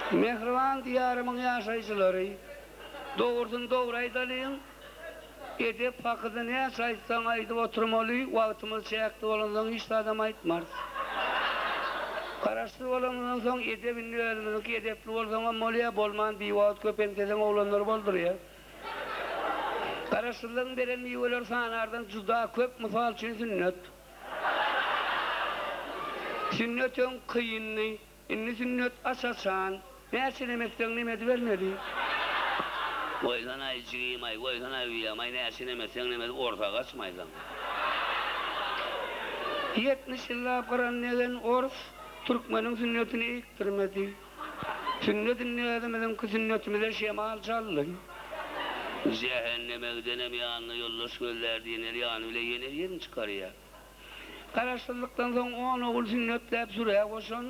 Mähriban Diýarymyň ýaşaýjylary, dogrusyny dogry aýdalyň, edep hakyda näçe aýtsaň aýdyp oturmaly, wagtymyz çäkli bolansoň hiç zadam aýtmarys. Garaşsyz bolanymyzdan soň edep indi özümiziňki edepli bolsaňam bolýar, bolman biwagt köp enteseň oglanlar boldurýar. Garaşsyzlygyň beren miweleri sanardan juda köp, mysal üçin sünnet. Sünnet öň kyndy, indi sünnet aç-açan. Näçe neme etseň neme edibermeli. Goýsanaý jigim-aý, goýsanaý uýam-aý, näçe neme etseň neme edip orsa gaçmaý saňa. 70 ýyllap gyran degen ors türkmeniň sünnetini eýikdirmedi. Sünnet indi özümiziňki sünnetimize şemal çaldy. Jähenneme gidenem ýanyna ýoldaş gözlär diýen el ýany bile ýene birini çykarýar. Garaşsyzlykdan soň on ogul sünnetläp sürä goşan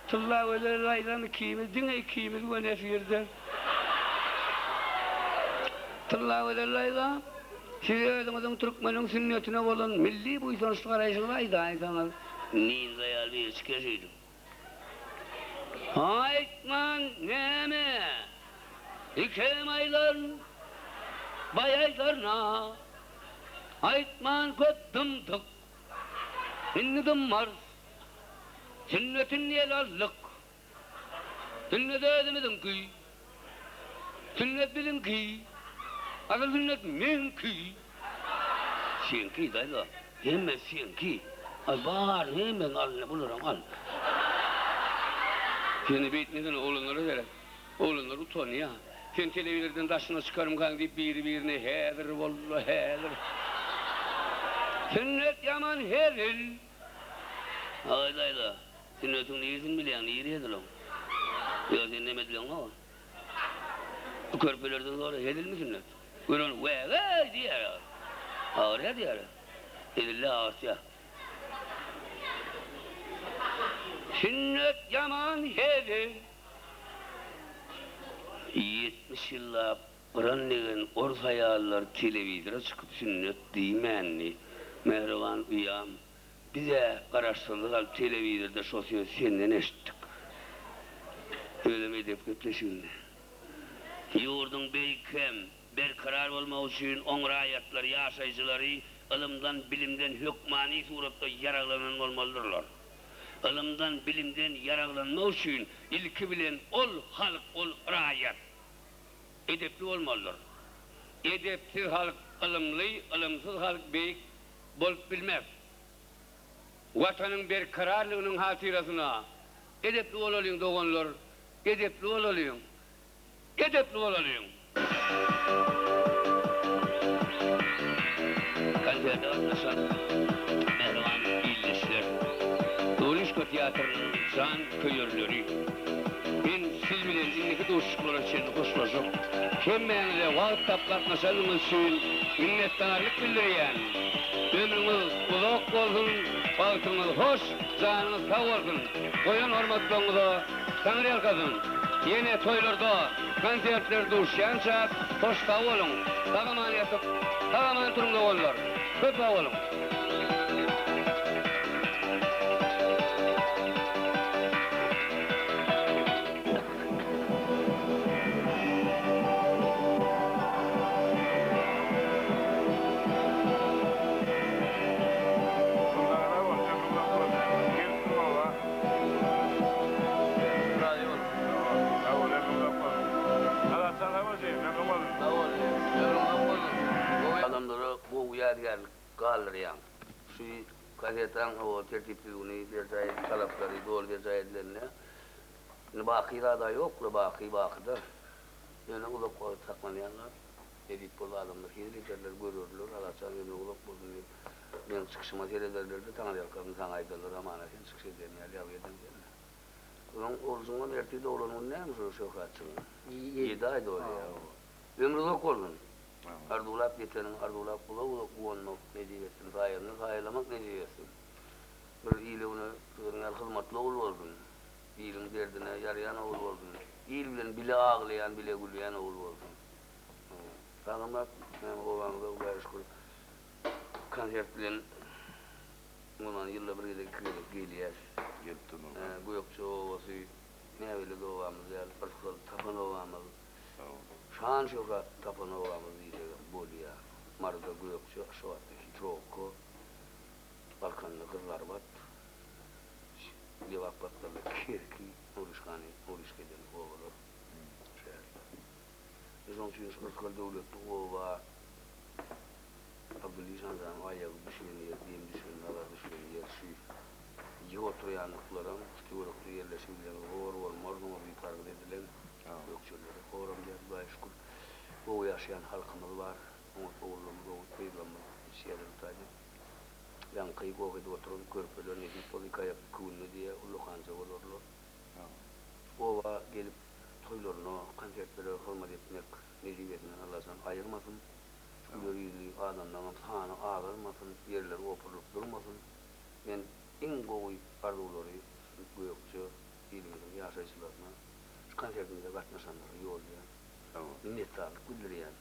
Tyllagözel daýzam ikimiz, diňe ikimiz göni efirde. Tyllagözel daýza, siz özüňiziň türkmeniň sünnetine bolan milli buýsançly garaýşyňyzy aýdaýsaňyz. Ninza ýaly biri çykyr şeýdip. Aýtman näme, ikem aýdan, baý aýdarna. Aýtman köp dymdyk, indi dymmarys. Sünnetin ele aldyk. Sünnet özümiziňki. Sünnet biziňki. Asyl sünnet meňki. Seňki daýza, hemme seňki. Aý baryny hemmesini al ine bularam al. Seni beýtmesene oglanlara seret. Oglanlar utanýa. Sen telewizordan daşyna çykarmykaň diýip biri-birine häzir walla häzir. Sünnet ýaman hezil. Aý daýza, sünnetiň niresini bilýäň, niri hezil oň? Ýok sen neme edileňok. Bu körpelerden sora, hezilmi sünnet? Gören wägäý diýýär. Agyrýar diýýär. Hezilli agyrtýar. Sünnet ýaman hezil. 70 ýyllap gyran degen ors aýallar telewizora çykyp sünnet diýmändi. Mähriban uýam, Biz-ä garaşsyzlyk alyp telewizorda şo sözi senden eşitdik. Özem edep gepleşiginde. Ýurduň beýik hem berkarar bolmagy üçin oň raýatlary, ýaşaýjylary ylymdan, bilimden hökmany suratda ýaraglanan bolmalydyrlar. Ylymdan, bilimden ýaraglanmak üçin ilki bilen ol halk, ol raýat edepli bolmalydyr. Edepsiz halk ylymly, ylymsyz halk beýik bolup bilmez. Watanyň berkararlygynyň hatyrasyna edepli bolalyň doganlar, edepli bolalyň, edepli bolalyň! Konserte gatnaşan mähriban ildeşler, Durişko teatrynyň jan köýerleri! Men siz bilen indiki duşuşyklara çenli hoşlaşyp, hemmäňize wagt tapyp gatnaşanyňyz üçin minnetdarlyk bildirýän. Ömrüňiz uzak bolsun, bagtyňyz hoş, janyňyz sag bolsun! Goýan hormatlaryňyza Taňryýalkasyn! Ýene toýlarda, konsertlerde duşýançak, hoş sag boluň! Sag-aman ýatyp, sag-aman turuň doganlar! Köp sag boluň! Adamlara gowy ýadygärlik galdyrýaň. Şu gazetaň hawa tertip-düzgüni berjaý talaplary doly berjaý edilende indi baky zad-a ýok-la, baky baky-da. Ýöne uzak wagt saklanýan zat. Nesip bolsa adamlar hezil ederler, görerler, Alaçan ömri uzak bolsun diýip meň çykyşyma serederler-de, Taňryýalkasyn saňa aýdarlar, Hamana sen çykyş edýän ýaly ýazgy eden sen-dä. Onuň oglujygyňam ertir doglan güni näme şol Şöhratjygyň? Ýedi aý dolýar. Ömri uzak bolsun. Arzuwlap ýeteniň arzuwlap uzak-uzak guwanmak nesip etsin, saýaňda saýalamak nesip etsin. Bir ile-güne siziň ýaly hyzmatly ogul bolsun. Iliň derdine ýaraýan ogul bolsun. Il bilen bile aglaýan, bile gülýän ogul bolsun. Sagamyrat, näme obaňyza Hudaýa şükür konsert bilen umuman ýylda bir gezek, iki gezek gelýäs. Gelip durmaly. Gökje obasy. Näbelli obamyz däl, yrsgal tapan obamyz, şan-şöhrat tapan obamyz diýsegem bolýar. Maryda Gökje, Aşgabatda Hitrowka, Balkanda Gyzylarbat, Lebap batlarynda Kerki, Nuryşgany, Nuryşka eden obalar, şäherler. Şonuň üçin şu yrsgal-döwletli oba Abdylla işanjanyň aýagy düşen ýer, dem düşen, nazar düşen ýer şu. Ýygy oturýanlyklaram şu töwerekde ýerleşibilseňiz hor bolmarsyňyz diýip sargyt edilen gökjelere horam däl, Hudaýa şükür, gowy ýaşaýan halkymyz bar, oňat ogullarymyz, oňat gyzlarymyz ýetişýärler bu taýda. Ýaňky goh edip oturan körpeler nesip bolsa iki aýak iki günde diýýär, ullakanja bolarlar. Oba gelip toýlaryna, konsertlere hyzmat etmek nesibesinden Allajan aýyrmasyn. Şu güler ýüzli adamlaňam sany azalmasyn, ýerleri opurylyp durmasyn. Men iň gowy arzuwlary şu Gökje ilimiziň ýaşaýjylaryna, şu konsertimize gatnaşanlara ýollaýan. Minnetdarlyk bildirýän.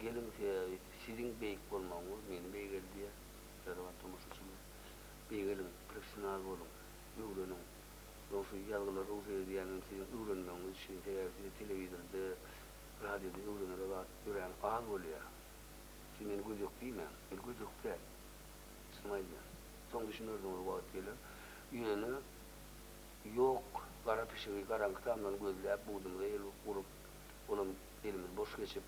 Geliň sebäbi siziň beýik bolmagyňyz meni beýgeldýär, mähriban tomaşaçylar. Beýgeliň, professional boluň, öwreniň. Soň şu ýazgylary rugsat edýänim siziň öwrenmegiňiz üçin, sebäbi size telewizorda, radioda öwrenere zat örän az bolýar. Siz meni gödek diýmäň, men gödek däl. Çynymy aýdýan. Soň düşünersiňiz wagt geler. Ýöne ýok gara pişigi garaňky tamdan gözläp budumyza el urup, olam elimiz boş geçip,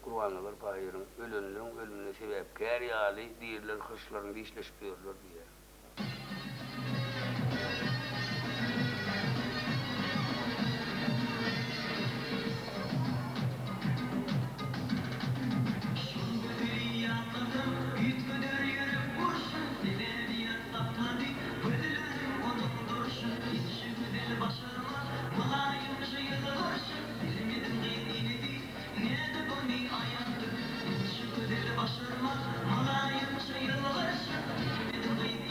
Gurbannazar pahyryň ölenleň ölümine sebäpkär ýaly diriler hyrçlaryny dişleşip ýörler diýýär. Şol gözeli ýatlasam, üýtgeder ýürek urşun, Sebäbi ýat saklady gözlerim onuň durşun, Inçe gözel başarmaz mylaýymja ýylgyrşyn, Bilmedim gyz inisi nädip ony aýatdyr, Inçe gözel başarmaz mylaýymja ýylgyrşyn, Bilmedim gyz.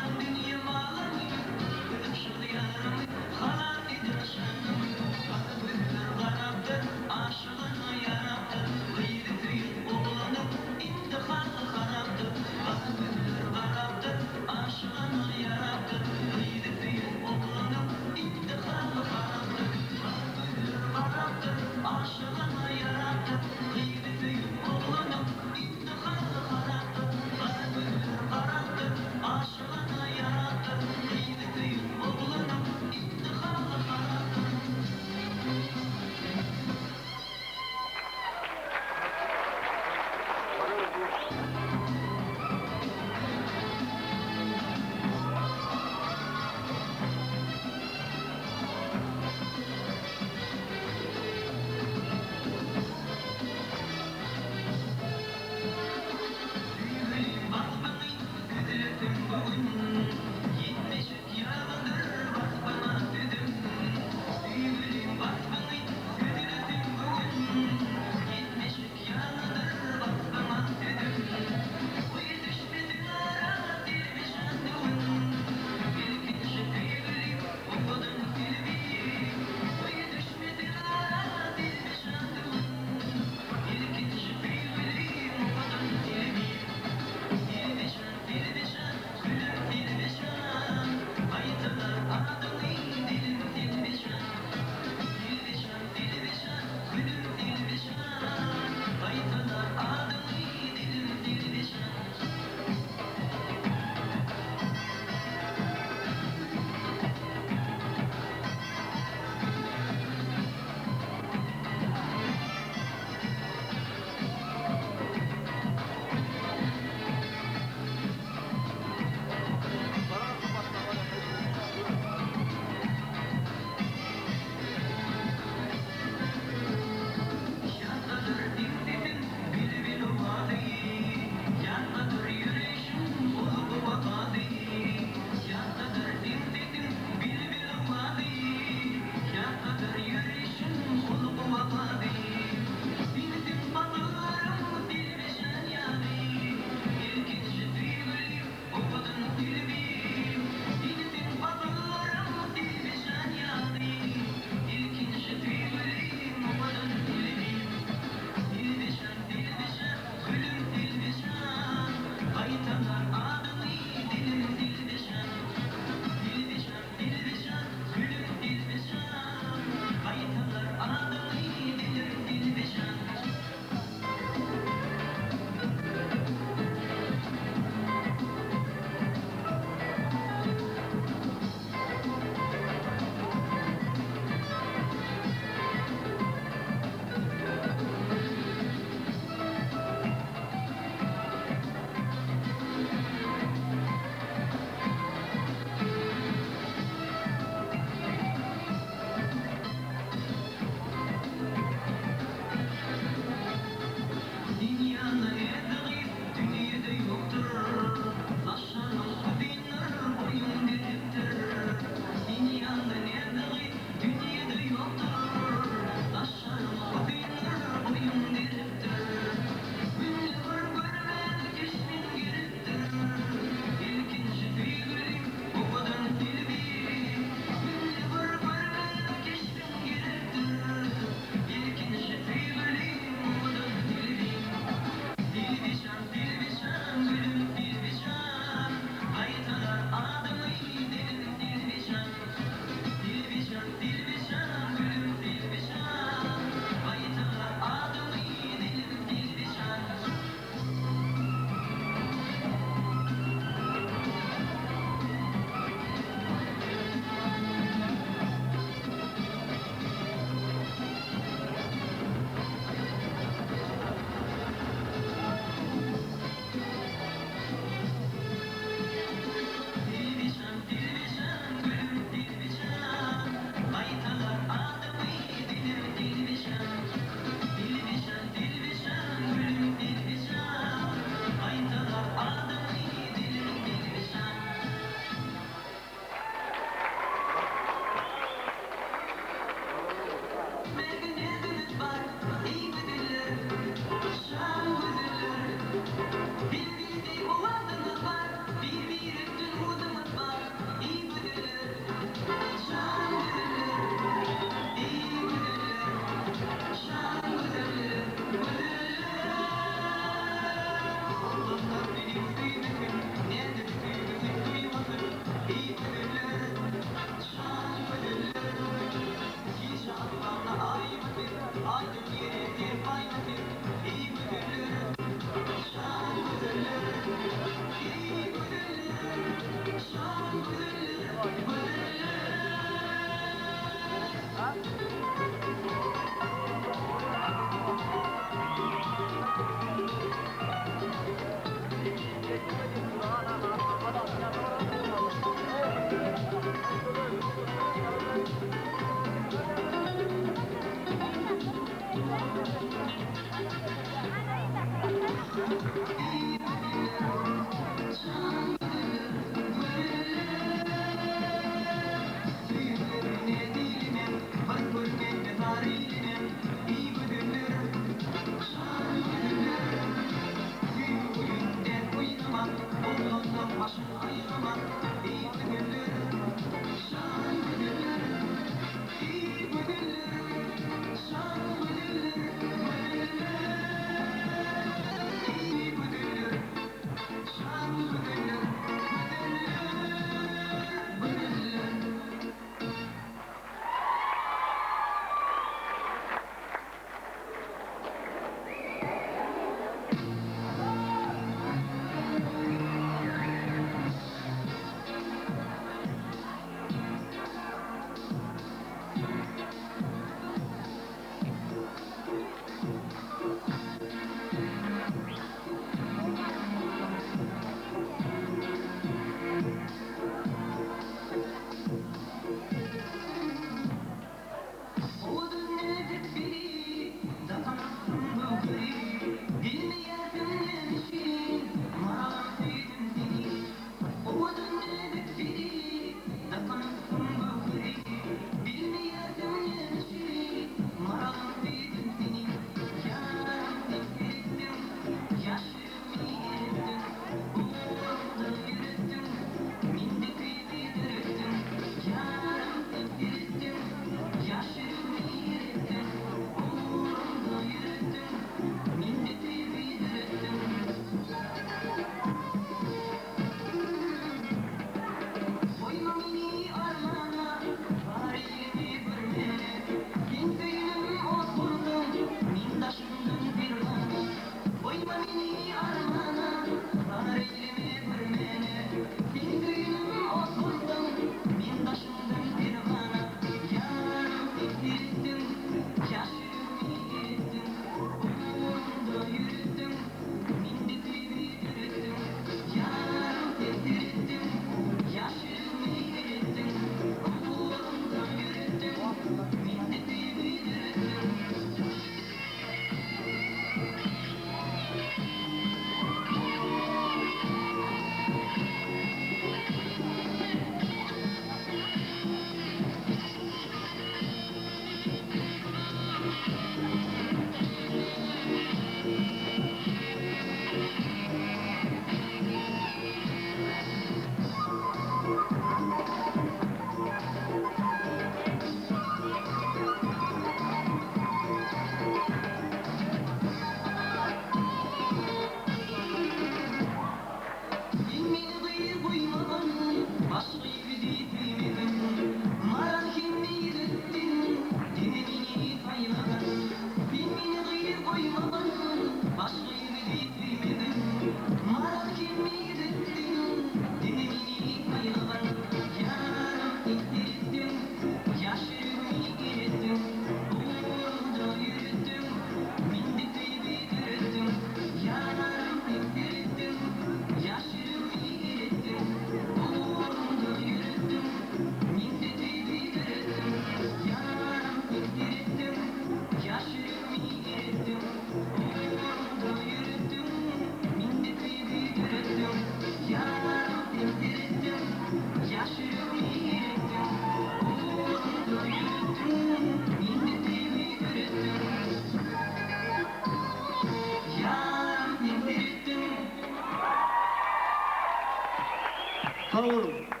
Sag boluň.